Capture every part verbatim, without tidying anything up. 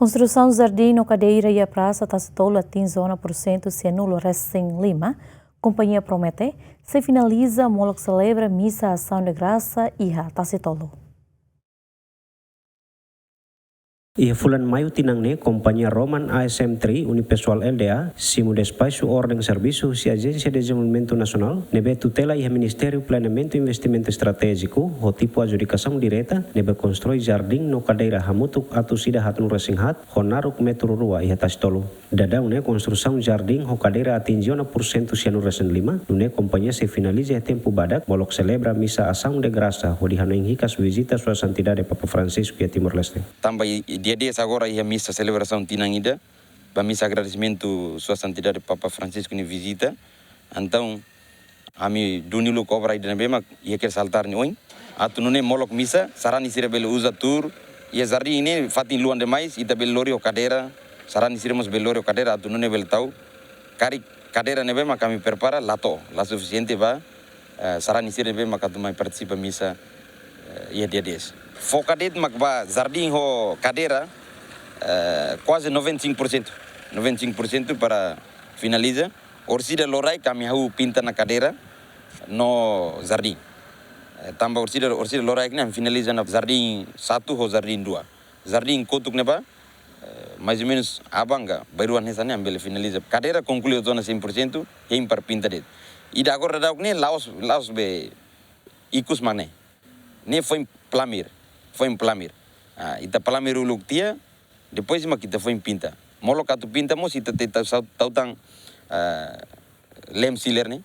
Konstrusaun jardín no kadeira iha Prasa Tasitolu atinje ona pursentu sianulu resin lima. Kompañia promete sei finaliza molok selebra misa asaun de grasa iha Tasitolu. Iha fulan Maiu tinan ne'e, kompañia Roman A S M Tri Unipessoal Lda simu despaxu orden servisu husi Ajénsia Dezenvolvimentu Nasionál ne'ebé tutela iha Ministériu Planeamentu Investimentu Estratéjiku, ho tipu adjudikasaun direta, ne'ebé konstrui jardín no kadeira hamutuk atus ida haatnulu resin haat, ho naruk metru rua iha Tasitolu. Daudaun ne'e konstrusaun jardín ho kadeira atinje ona pursentu sianulu resin lima, nune'e kompañia sei finaliza iha tempu badak, molok selebra misa asaun de grasa, hodi hanoin hikas vizita Sua Santidade Papa Francisco iha Timor-Leste. Tanba i-, i dia dez agora iha misa selebrasaun tinan ida, ba misa agradesimentu Sua Santidade Papa Francisco nia vizita. Entaun, ami duni uluk obra ida ne'ebé mak iha kedas altár ne'e oin. Atu nune'e molok misa, sarani sira bele uza tuur. Iha jardín ne'e fatin luan demais, ita bele lori ho kadeira. Sarani sira mós bele lori ho kadeira, atu nune'e bele tau. Karik kadeira ne'ebé mak ami prepara, la to'o, la sufisiente ba, eh, sarani sira ne'ebé mak atu mai partisipa misa, eh, iha dia dez. Foka de'it mak ba jardín ho kadeira, eh, kuaze noventa e cinco por cento. Noventa e cinco por cento para finaliza. Orsida loraik ami hahú pinta ona kadeira no jardín. Eh, tanba orsida, orsida loraik ne'e ami finaliza ona jardín satu ho jardín dua. Jardín kotuk ne'ebá, eh, mais ou menus aban ka bainrua hanesan ne'e ami bele finaliza. Kadeira konklui hotu ona cem por cento, hein para pinta de'it. Ida agora daudaun ne'e la'ós, la'ós be ikus mak ne'e. Ne'e foin plamir, foin plamir. Ah, ita plamir uluk tiha, depois mak ita foin pinta. Molok atu pinta mós ita tau, tau, tau tan, ah, lem sealer ne'e,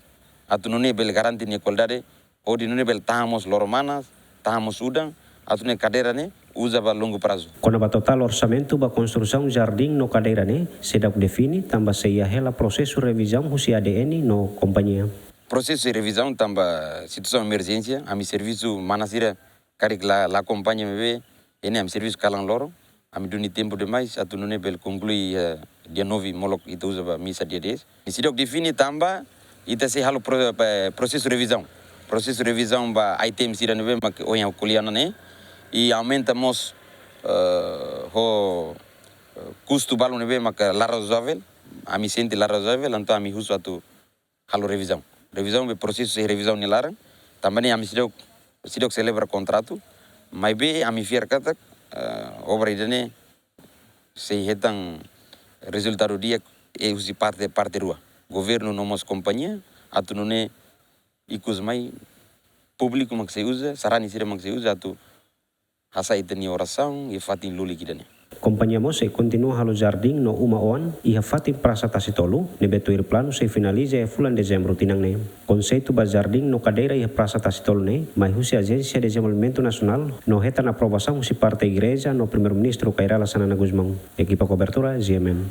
atu nune'e bele garante nia kualidade, hodi nune'e bele tahan mós loron manas, tahan mós udan, atu nune'e kadeira ne'e uza ba longu prazu. Kona-ba totál orsamentu ba konstrusaun jardín no kadeira ne'e seidauk define, tanba sei iha hela prosesu revizaun husi A D N no kompañia. Prosesu revizaun tanba situasaun emerjénsia, ami servisu mana sira karik la, la akompaña maibé, ne'e ami servisu kalan loron, ami duni tempu demais, atu nune'e bele konklui, eh, dia nove molok ita uza ba misa dia dez. Seidauk define tanba, ita sei halo pro-, eh, prosesu revizaun. Prosesu revizaun ba item sira ne'ebé mak ohin ha'u ko'alia ona ne'e, i aumenta mós, eh, ho, eh, kustu balu ne'ebé mak la razoável, ami sente la razoável, entaun ami husu atu halo revizaun. Revizaun be prosesu sei revizaun nia laran, tanba ne'e ami seidauk, seidauk selebra kontratu, maibé ami fiar katak, eh, obra ida-ne'e sei hetan rezultadu di'ak, eh, husi parte, parte rua. Governu no mós kompañia, atu nune'e ikus mai públiku mak sei uza, sarani sira mak sei uza, atu hasa'e ita-nia orasaun iha fatin lulik ida-ne'e. Kompañia mós sei kontinua halo jardín no uma oan iha fatin Prasa Tasitolu, ne'ebé tuir planu sei finaliza iha fulan Dezembru tinan ne'e. Konseitu ba jardín no kadeira iha Prasa Tasitolu ne'e mai husi Ajénsia Dezenvolvimentu Nasionál no hetan aprovasaun husi parte Igreja no Primeiru-Ministru Kay Rala Xanana Gusmão. Ekipa kobertura, G M N.